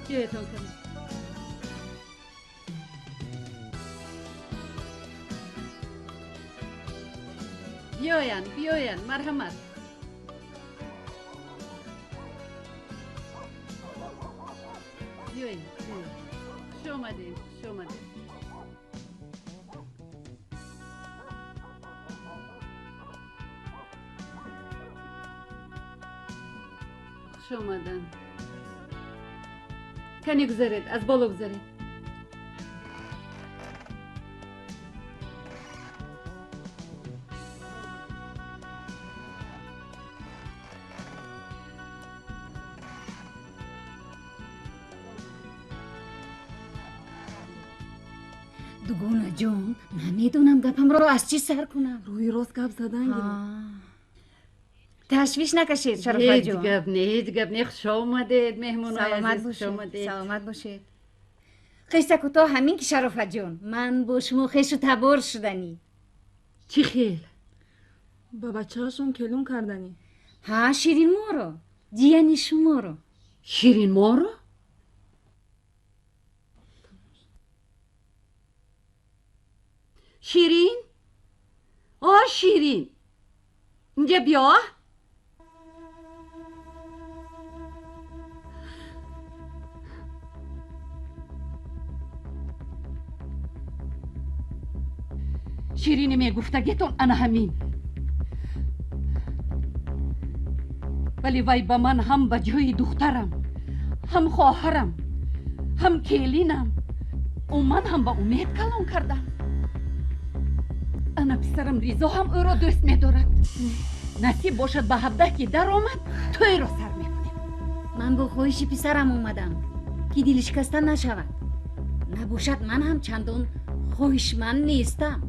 Биёедон каме. Биёянд, биёянд, марҳамат. Биёед, биёед. Хуш омадед, хуш омадед. Хуш омаданд. Кане гузаред, аз боло гузаред. Дугонаҷон, намедонам гапамро аз чӣ сар кунам. Рӯи рост гап задан гиред. Ташвиш накашед, Ҳеҷ Шарофатҷон. гап не, ҳеҷ гап не. Хуш омадед, меҳмонои Саломат азиз, хуш бошед, омадед. Саломат бошед. Қисса кӯтоҳ ҳамин ки, Шарофатҷон, ман бо шумо хешу табор шуданӣ. Чӣ хел? Ба бачаашон келун карданӣ. Ҳа, Ширинморо, ҷияни шуморо. Ширинморо? Ширин? О, Ширин! Инҷа биё. Ширини мегуфтагитон ана ҳамин. Вале вай ба ман ҳам ба ҷои духтарам, ҳам хоҳарам, ҳам келинам. Ӯ ман ҳам ба умед калон кардам. Ана писарам Ризо ҳам ӯро дӯст медорад. Насиб бошад, ба 17 ки даромад, тӯйро сар мекунем. Ман бо хоҳиши писарам омадам, ки дилшикаста нашавад. Набошад, ман ҳам чандон хоҳишманд нестам.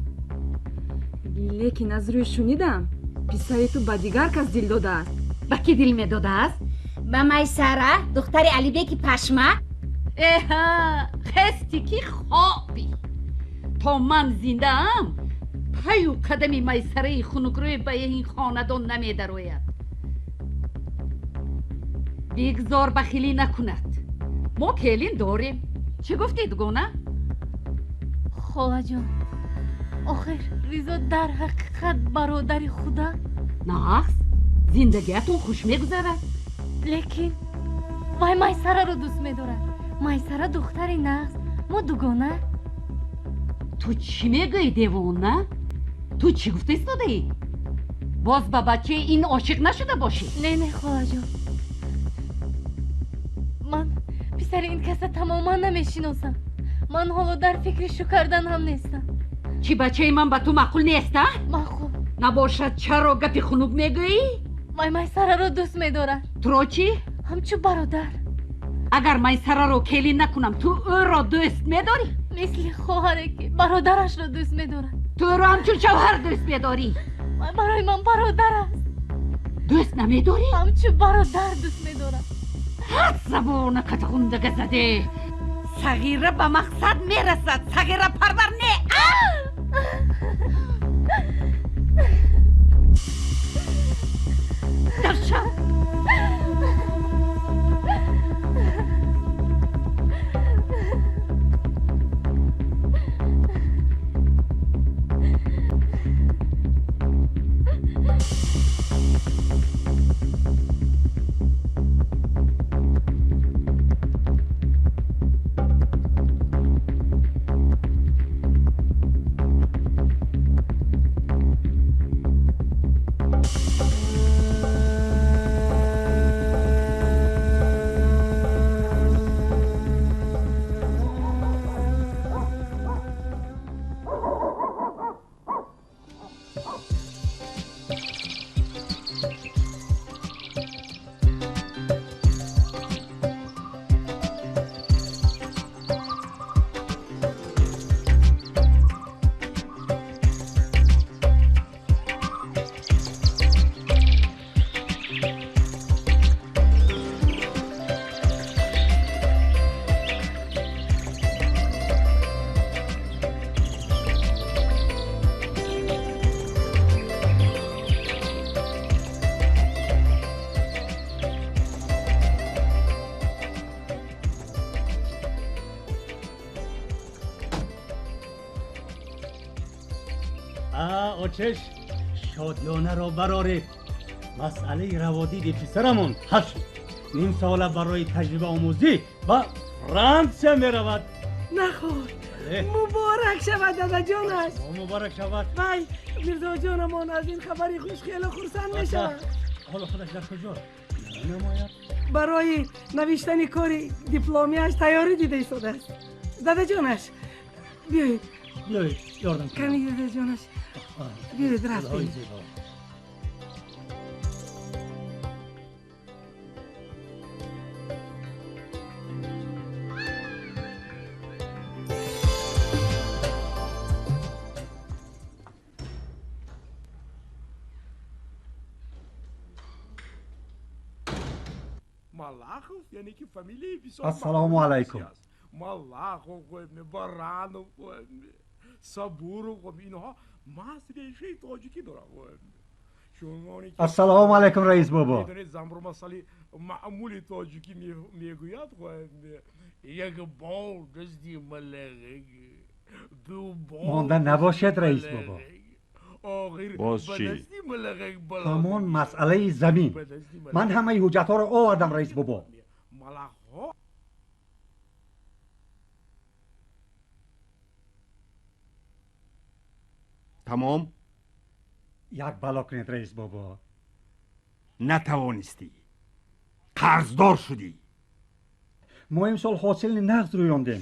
Лекин аз рӯи шунидам, писари ту ба дигар кас дил додааст. Ба кӣ дил медодааст? Ба Майсара, духтари Алибеки пашмак. Эҳа, хести ки хобӣ. То ман зиндаам, паю қадами Майсараи хунукрӯй ба ин хонадон намедарояд. Бигзор бахилӣ накунад. Мо келин дорем. Чӣ гуфтӣ, дугона? Холаҷон, охир Ризо дар ҳақиқат бародари худа? Нағз, зиндагиатон хуш мегузарад. Лекин вай Майсараро дӯст медорад. Майсара духтари нағз, мо дугона. Ту чӣ мегӯӣ, девона? Ту чӣ гуфта истодаӣ? Боз ба бачаи ин ошиқ нашуда бошӣ? Не, не, холаҷон, ман писари ин каса тамоман намешиносам. Ман ҳоло дар фикри шу кардан ҳам нестам. Чӣ, бачаи ман ба ту маъқул нест, а? Маъқул. Набошад, чаро гапи хунук мегӯӣ? Вай Майсараро дӯст медорад. Туро чӣ? Ҳамчун бародар. Агар Майсараро келин накунам, ту ӯро дӯст медорӣ? Мисли хоҳаре ки бародарашро дӯст медорад. Ту ӯро ҳамчун шавҳар дӯст медорӣ? Вай барои ман бародар аст. Дӯст намедорӣ? Ҳамчун бародар дӯст медорад. Ҳад забона катхундага заде. Сағира ба мақсад мерасад, сағира парвар не. Даршав. Очеш, шодиёнаро бароред. Масъалаи раводиди писарамон ҳал шуд. Ним сола барои таҷрибаомӯзӣ ба Франсия меравад. Наход, муборак шавад, дадаҷонаш. Муборак шавад. Вай, мирзоҷонамон аз ин хабари хуш хеле хурсанд мешавад. Ҳоло худаш дар куҷо намояд? Барои навиштани кори дипломияш тайёрӣ дида истодааст. Дадаҷонаш, биёед. Биёед, ёрдам. Кани, дадаҷонаш, биёед, рафтем. Ассалому алайкум. Малахов, Баранов, Сабуров, инҳо маҳз решаи тоҷикӣ доранд. Ассалому алайкум, раис бобо. Медонед, замбурмасали маъмули тоҷикӣ мегӯяд: як бор дазди малағ, ду бор. Монда набошед, раис бобо. Боз чӣ? Ҳамон масъалаи замин. Ман ҳамаи ҳуҷҷатҳоро овардам, раис бобо. Малахҳо. Тамом. Як бало кунед, раис бобо. Натавонистӣ, қарздор шудӣ. Мо имсол ҳосили нағз рӯёндем,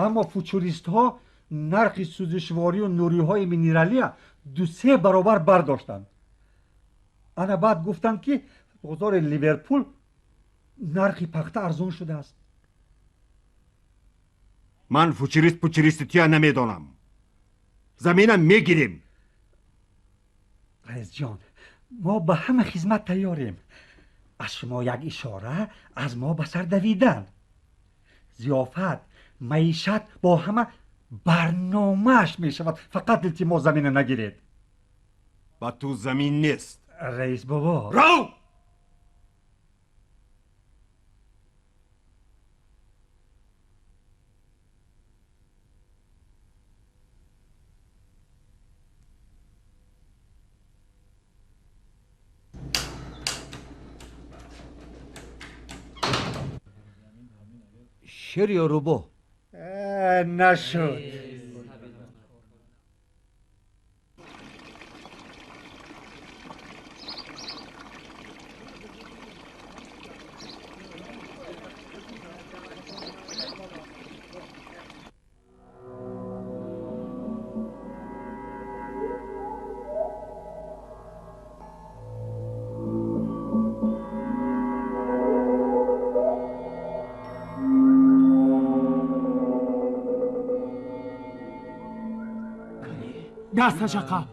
аммо фучуристҳо нархи сӯзишворию нуриҳои минералия 2-3 баробар бардоштанд. Ана баъд гуфтанд, ки бозори Ливерпул нархи пахта арзон шудааст. Ман фучурист пучуристи туя намедонам. Заминам мегирем. Раисҷон, мо ба ҳама хизмат тайёрем. Аз шумо як ишора, аз мо ба сар давидан. Зиёфат, маишат бо ҳама барномааш мешавад. Фақат илтимос, замина нагиред. Ба ту замин нест. Раис бобо. Рав! Шер ё рӯбоҳ? Нашуд. Дасташа қап.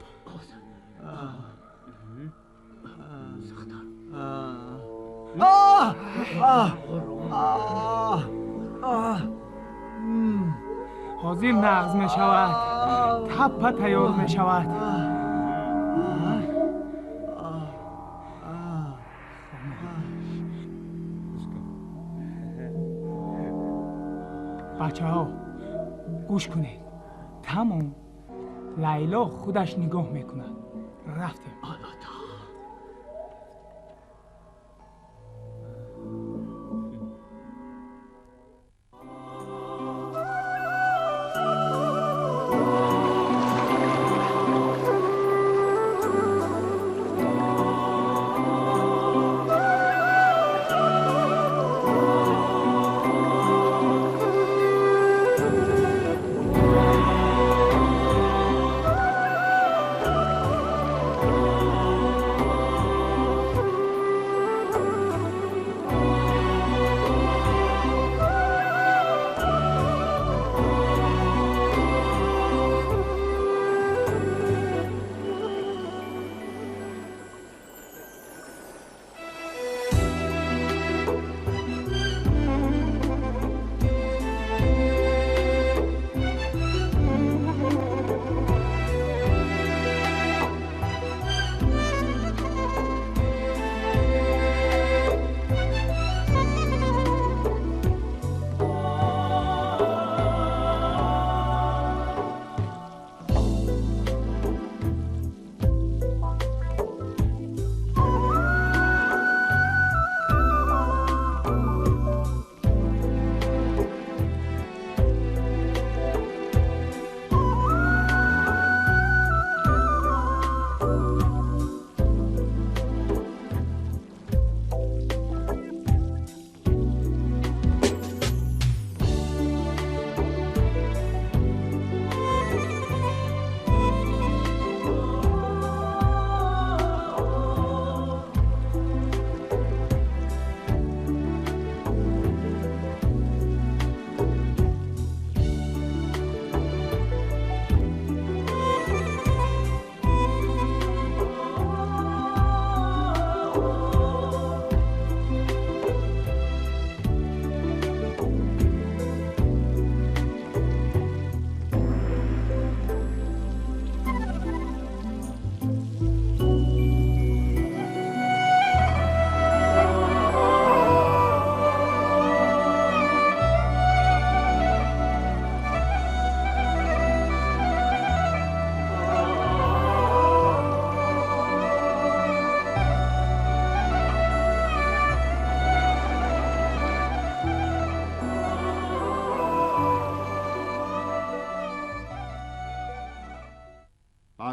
Ҳозир нағз мешавад, таппа тайёр мешавад. Бачаҳо, гӯш кунед. Тамом. Лайло худаш нигоҳ мекунад. Рафтем.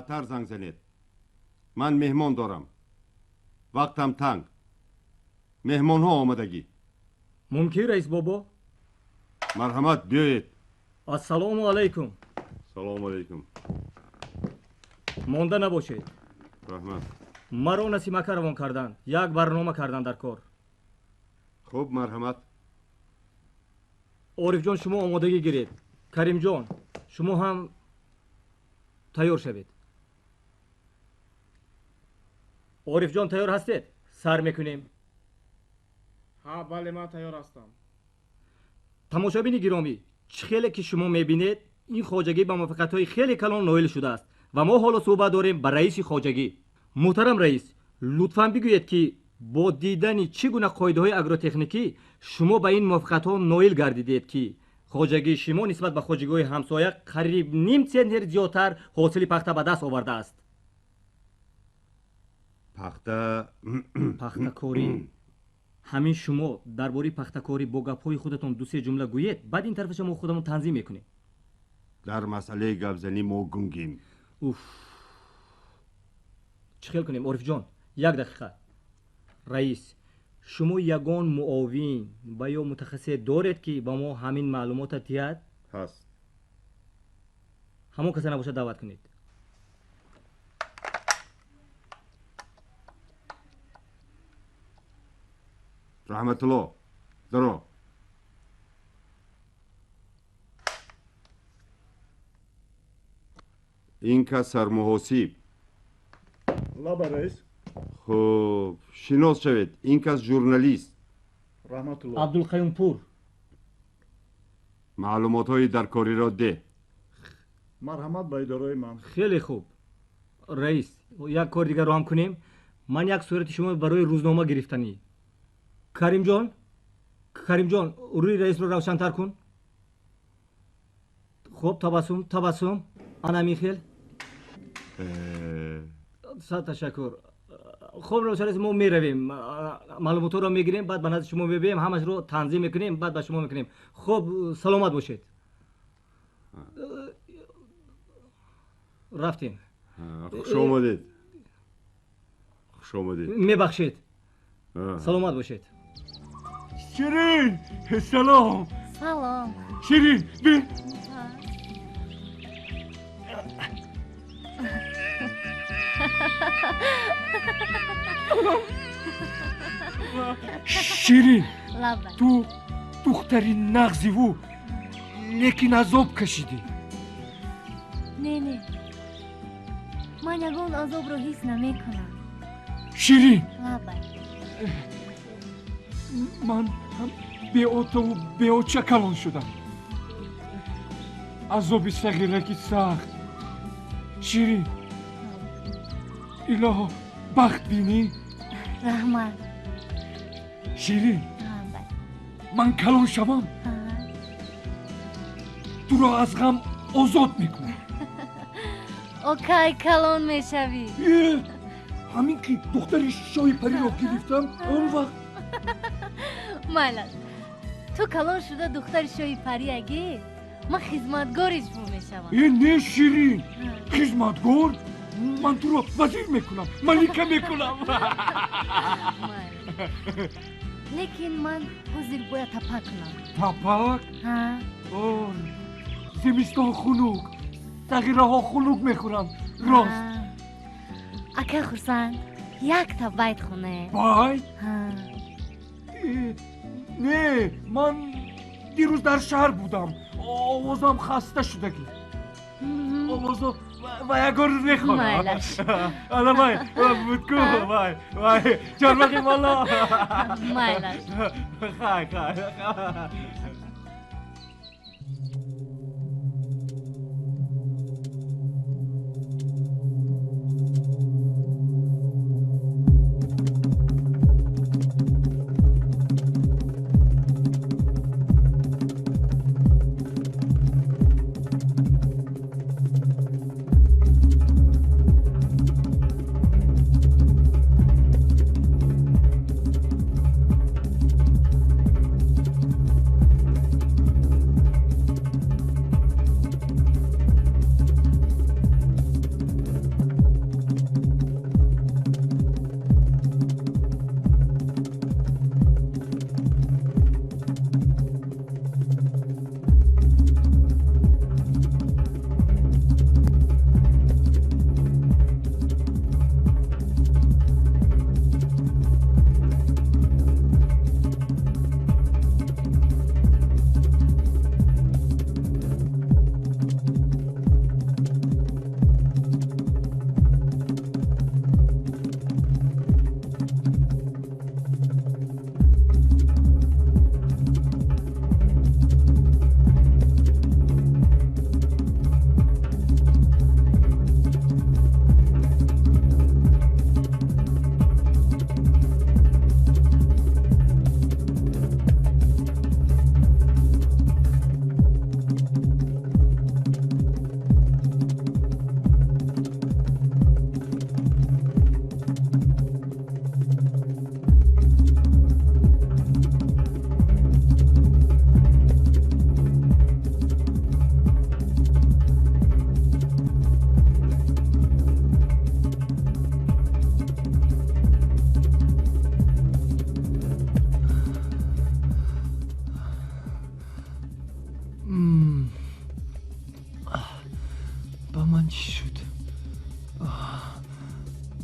Баъдтар занг занед. Ман меҳмон дорам. Вақтам танг. Меҳмонҳо омадагӣ. Мумкин, раис бобо? Марҳамат, биёед. Ассалому алайкум. Салому алайкум. Монда набошед. Раҳмат. Маро Насимака равон карданд. Як барнома кардан дар кор. Хуб, марҳамат. Орифҷон, шумо омодагӣ гиред. Каримҷон, шумо ҳам тайёр шавед. Орифҷон, тайёр ҳастед? Сар мекунем. Ҳа, бале, ман тайёр ҳастам. Тамошобини гиромӣ, чӣ хеле ки шумо мебинед, ин хоҷагӣ ба муваффақиятҳои хеле калон ноил шудааст ва мо ҳоло суҳбат дорем ба раиси хоҷагӣ. Муҳтарам раис, лутфан бигӯед, ки бо дидани чӣ гуна қоидаҳои агротехникӣ шумо ба ин муваффақиятҳо ноил гардидед, ки хоҷагии шумо нисбат ба хоҷагиҳои ҳамсоя қариб ним центнер зиёдтар ҳосили пахта ба даст овардааст? Пахта пахтакорӣ. Ҳамин шумо дар бораи пахтакорӣ бо гапҳои худатон ду-се ҷумла гӯед, баъд ин тарафаша мо худамон танзим мекунем. Дар масъалаи гапзанӣ мо гунгем. Уф, чӣ хел кунем, Орифҷон? Як дақиқа. Раис, шумо ягон муовин ва ё мутахассисе доред, ки ба мо ҳамин маълумота диҳад? Ҳаст. Ҳамон каса набошад, даъват кунед. Раҳматулло, даро. Ин кас сармуҳосиб. Лаба, раис. Хуб, шинос шавед, ин кас журналист. Раҳматулло. Абдулқаюмпур. Маълумотҳои даркориро деҳ. Марҳамат ба идораи ман. Хеле хуб. Раис, як кор дигарро ҳам кунем. Ман як сурати шумо барои рӯзнома гирифтанӣ. Каримҷон, Каримҷон, рӯи раисро равшантар кун. Хуб, табассум, табассум. Ана михел. Сад ташаккур. Хуб, раис, мо меравем, маълумотҳоро мегирем, баъд ба назди шумо мебием, ҳамашро танзим мекунем, баъд ба шумо мекунем. Хуб, саломат бошед. Рафтем. Хуш омадед. Хуш омадед. Мебахшед. Саломат бошед. Ширин, салом. Салом. Ширин, бин. Ширин, ту духтари нағзиву, лекин азоб кашидӣ. Не, не, ман ягон азобро ҳис намекунам. Ширин, лабай. Ман беотаву беоча калон шудам. Азоби сағираки сахт. Ширин, илоҳо бахт бинӣ. Раҳмат. Ширин, ман калон шавам, туро аз ғам озод мекунам. Окай, калон мешавӣ. Ҳамин ки духтари шоҳи париро гирифтам, он вақт. Майлаш, ту калон шуда духтари шоҳи париягӣ, ман хизматгори шумо мешавам. Э, не, Ширин, хизматгор? Ман туро вазир мекунам, малика мекунам. Лекин ман ҳозир бояд тапак кунам. Тапак? Зимистон хунук, сағираҳо хунук мехӯранд. Рост. Ака Хурсанд, якта байт хоне. Байт? Не, ман дирӯз дар шаҳр будам, овозам хаста шудагӣ. Овозо ва ягон рӯз мехонам. Ала вай, будку, вай, вай, чормағи боло. Майлаш. Хай, хай. Ман чӣ шуд?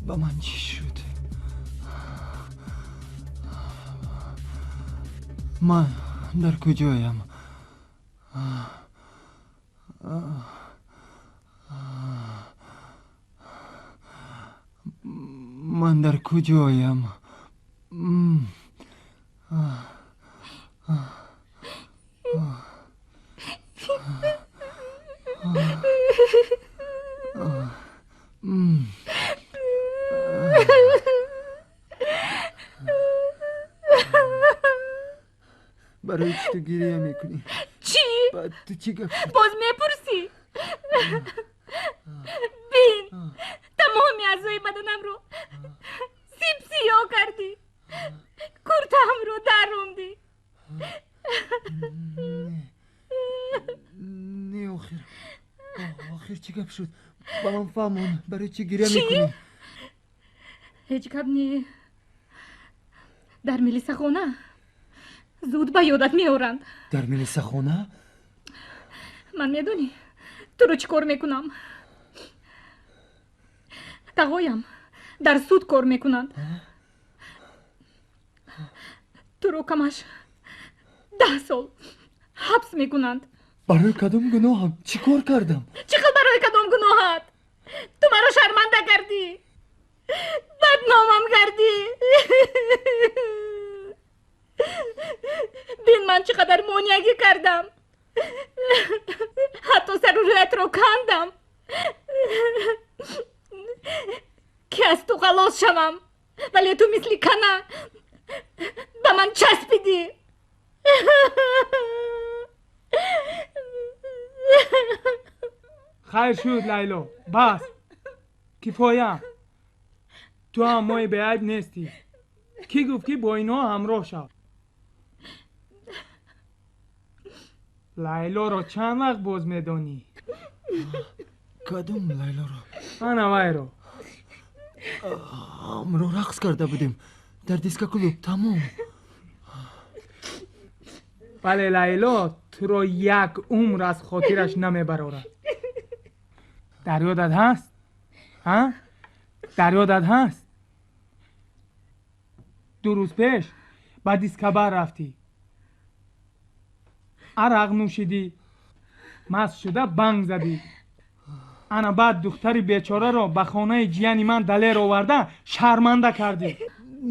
Ба ман чӣ шуд? Ман дар куҷоям? Ман дар куҷоям? Барои чӣ ту гирия мекунӣ? Чӣ? Ба ту чӣ гап шуд? Боз мепурсӣ? Бин, тамоми аъзои баданамро сибсиё кардӣ, куртаамро даромдӣ. Не, охир чӣ гап шуд? Ба ман фаҳмон, барои чӣ гиря мекунӣ? Ҳеҷ гап не. Дар милисахона зуд ба ёдат меоранд. Дар милисахона? Ман медонӣ туро чӣ кор мекунам? Тағоям дар суд кор мекунанд. Туро камаш 10 сол ҳабс мекунанд. Барои кадом гуноҳам? Чӣ кор кардам? Чӣ хел барои кадом гуноҳат? Ту маро шарманда кардӣ, бадномам кардӣ. Бин, ман чӣ қадар монеагӣ кардам, ҳатто сару рӯятро кандам, ки аз ту халос шавам, вале ту мисли кана ба ман часпидӣ. Хайр шуд, Лайло, бас, кифоя. Ту ҳам мои беайб нестӣ. Кӣ гуфт, ки бо инҳо ҳамроҳ шав? Лайлоро чанд вақт боз медонӣ? Кадом Лайлоро? Ана вайро. Ҳамроҳ рақс карда будем дар дискоклуб, тамом. Вале Лайло туро як умр аз хотираш намебарорад. Дар ёдат ҳаст? Ҳа? Дар ёдат ҳаст? 2 рӯз пеш ба дискобар рафтӣ, арақ нӯшидӣ, маст шуда банг задӣ. Ана баъд духтари бечораро ба хонаи ҷияни ман Далер оварда шарманда кардӣ.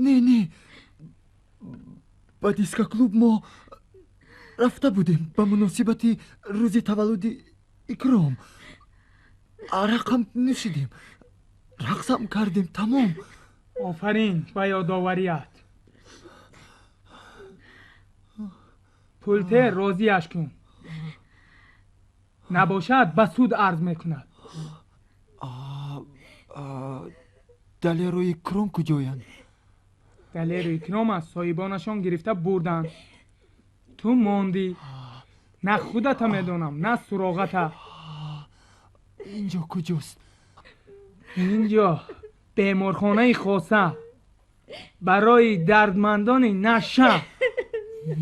Не, не, ба дискоклуб мо рафта будем ба муносибати рӯзи таваллуди Икром. Арақам нӯшидем, рақсам кардем, тамом. Офарин ба ёдоварият. Пулте розиаш кун, набошад ба суд арз мекунад. Далеру Икром куҷоянд? Далеру Икром аз соҳибонашон гирифта бурданд. Ту мондӣ. На худата медонам, на суроғата. Инҷо куҷост? Инҷо беморхонаи хоса барои дардмандони наша.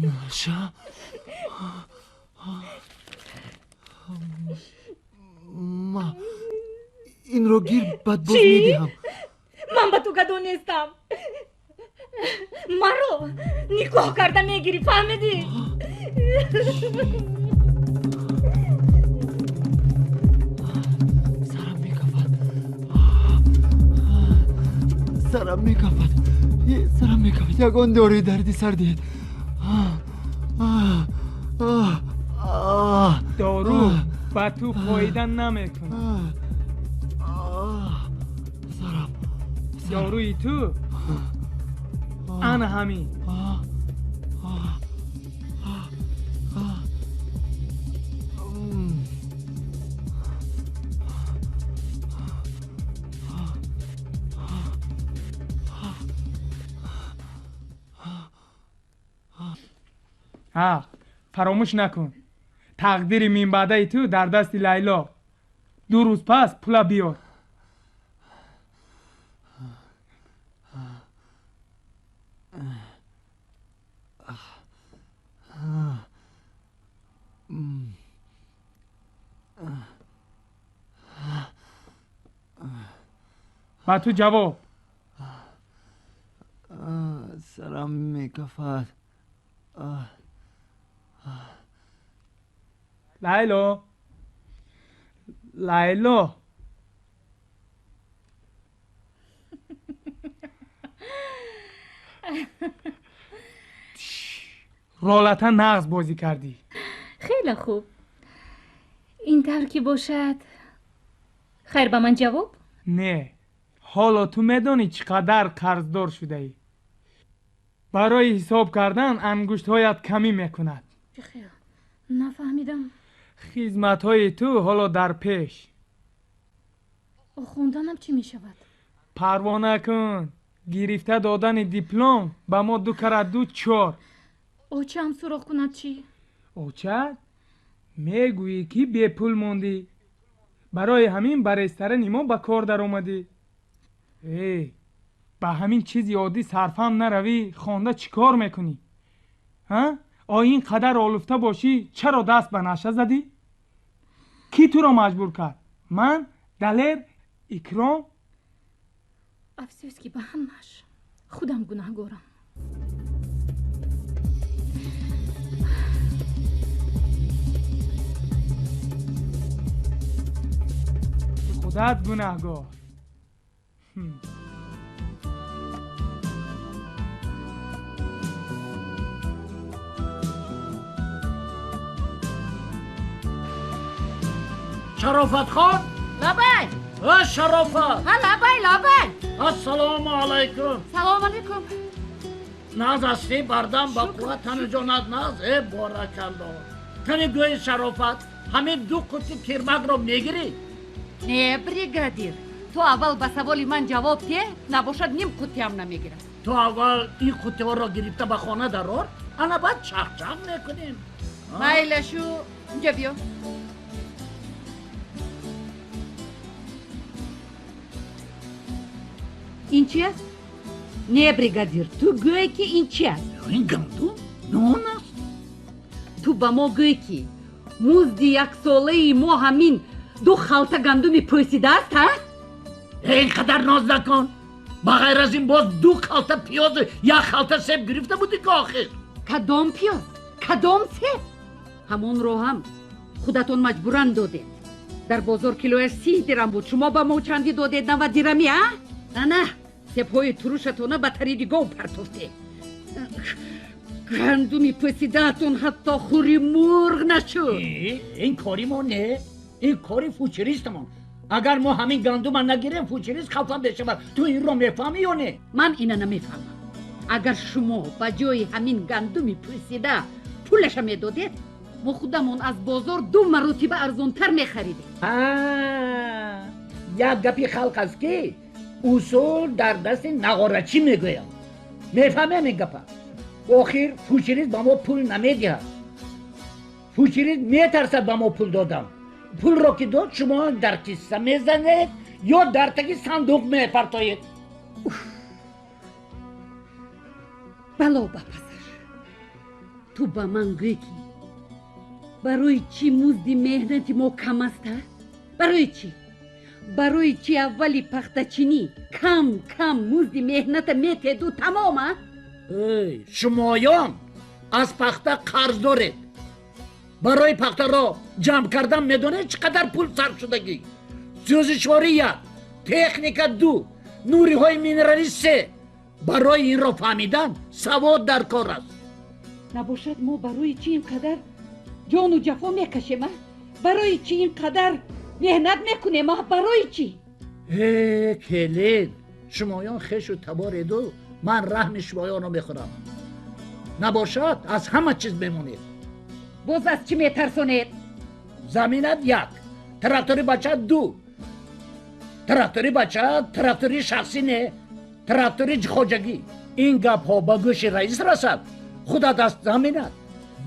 Наша? Ма инро гир, баъд боз медиҳам. Ман ба ту гадо нестам. Маро никоҳ карда мегирӣ, фаҳмидӣ? Сарам мекафад, сарам мекафад, сарам мекафад. Ягон дорӯи дарди сар диҳед. Дору ба ту фоида намекунад. Дорӯи ту ана ҳамин. Ҳа, фаромӯш накун, тақдири минбаъдаи ту дар дасти Лайло. 2 рӯз пас пула биёр. Ба ту ҷавоб. Сарам мекафад. Лайло, Лайло, ролата нағз бозӣ кардӣ. Хеле хуб. Ин тавр ки бошад, хайр, ба ман ҷавоб? Не, ҳоло ту медонӣ чӣ қадар қарздор шудаӣ. Барои ҳисоб кардан ангуштҳоят камӣ мекунад. Чӣ хел? Нафаҳмидам. Хизматҳои ту ҳоло дар пеш. Хонданам чӣ мешавад? Парво накун, гирифта додани диплом ба мо ду кара ду чор. Очаам суроғ кунад чӣ? Очат мегӯӣ, ки бепул мондӣ, барои ҳамин ба ресторани мо ба кор даромадӣ. Эй, ба ҳамин чизи оддӣ сарфам наравӣ, хонда чӣ кор мекунӣ? Ҳа, о, ин қадар олуфта бошӣ, чаро даст ба наша задӣ? Кӣ туро маҷбур кард? Ман, Далер, Икром? Афсӯс, ки ба ҳамааш худам гунаҳгорам. Худат гунаҳгор. Шарофатхон! Лабай! А, Шарофат! Ҳа, лабай, лабай! Ассалому алайкум! Салому алайкум! Нағз ҳастӣ, бардам, ба қувват, тану ҷонат нағз? Э, боракалло! Кани гӯи, Шарофат, ҳамин ду қути кирмакро мегирӣ? Не, бригадир, ту аввал ба саволи ман ҷавоб деҳ, набошад ним қуттиам намегирам. Ту аввал ин қуттиҳоро гирифта ба хона дарор, ана баъд чахчах мекунем. Майла шу, инҷа биё. Ин чи аст? Не, бригадир, ту гӯй, ки ин чи аст? Ин гандум, нон аст. Ту ба мо гӯй, ки музди яксолаи мо ҳамин ду халта гандуми пӯсидааст, ҳа? Ин қадар ноз накун. Ба ғайр аз ин боз ду халта пиёзу як халта себ гирифта будӣ ки охир. Кадом пиёз, кадом себ? Ҳамонро ҳам худатон маҷбуран додед. Дар бозор килояш 30 дирам буд, шумо ба мо чандӣ додед? 90 дирами, а? Ана себҳои турушатона ба тариди гов партофтед. Гандуми пӯсидаатон ҳатто хури мурғ нашуд. Ин кори мо не, ин кори фучеристамон. Агар мо ҳамин гандума нагирем, фучерист хафа мешавад. Ту инро мефаҳмӣ ё не? Ман ина намефаҳмам. Агар шумо ба ҷои ҳамин гандуми пӯсида пулаша медодед, мо худамон аз бозор ду маротиба арзонтар мехаридем. Як гапи халқ аст, ки усул дар дасти нағорачӣ мегӯянд. Мефаҳмӣ ҳамин гапа? Охир фучерист ба мо пул намедиҳад. Фучерист метарсад ба мо пул додан. Пулро ки дод, шумо дар кисса мезанед ё дар таги сандуқ мепартоед. Бало ба пасаш. Ту ба ман гӯй, ки барои чӣ музди меҳнати мо кам аст, а? Барои чӣ? Барои чӣ аввали пахтачинӣ кам кам музди меҳната метеду тамом, а? Эй, шумоён аз пахта қарз доред. Барои пахтаро ҷамъ кардан медонед чӣ қадар пул сарф шудагӣ? Сӯзишворӣ як, техника ду, нуриҳои минералӣ се. Барои инро фаҳмидан савод дар кор аст. Набошад, мо барои чӣ ин қадар ҷону ҷафо мекашем, а? Барои чӣ ин қадар меҳнат мекунем, а? Барои чӣ? Э, келин, шумоён хешу табореду ман раҳми шумоёнро мехӯрам. Набошад, аз ҳама чиз мемонед. Боз аз чӣ метарсонед? Заминат як, трактори бача ду. Трактори бача трактори шахсӣ не, трактори хоҷагӣ. Ин гапҳо ба гӯши раис расад, худат аз заминат,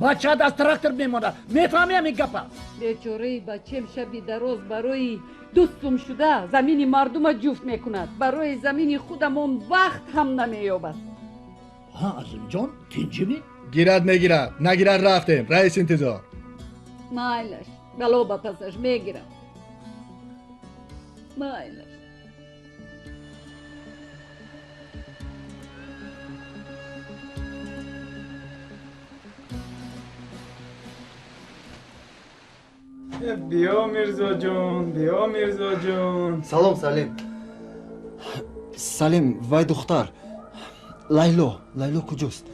бачаат аз трактор мемонад. Мефаҳмӣ ҳамин гапа? Бечораи бачем шаби дароз барои ду сум шуда замини мардума ҷуфт мекунад. Барои замини худамон вақт ҳам намеёбад. Ҳа, Азимҷон, тинҷимӣ? Гирад мегирад, нагирад рафтем, раис интизор. Майлаш, бало ба пасаш, мегирам. Майлаш. Биё, Мирзоҷон, биё, Мирзоҷон. Салом, Салим. Салим, вай духтар Лайло, Лайло куҷост?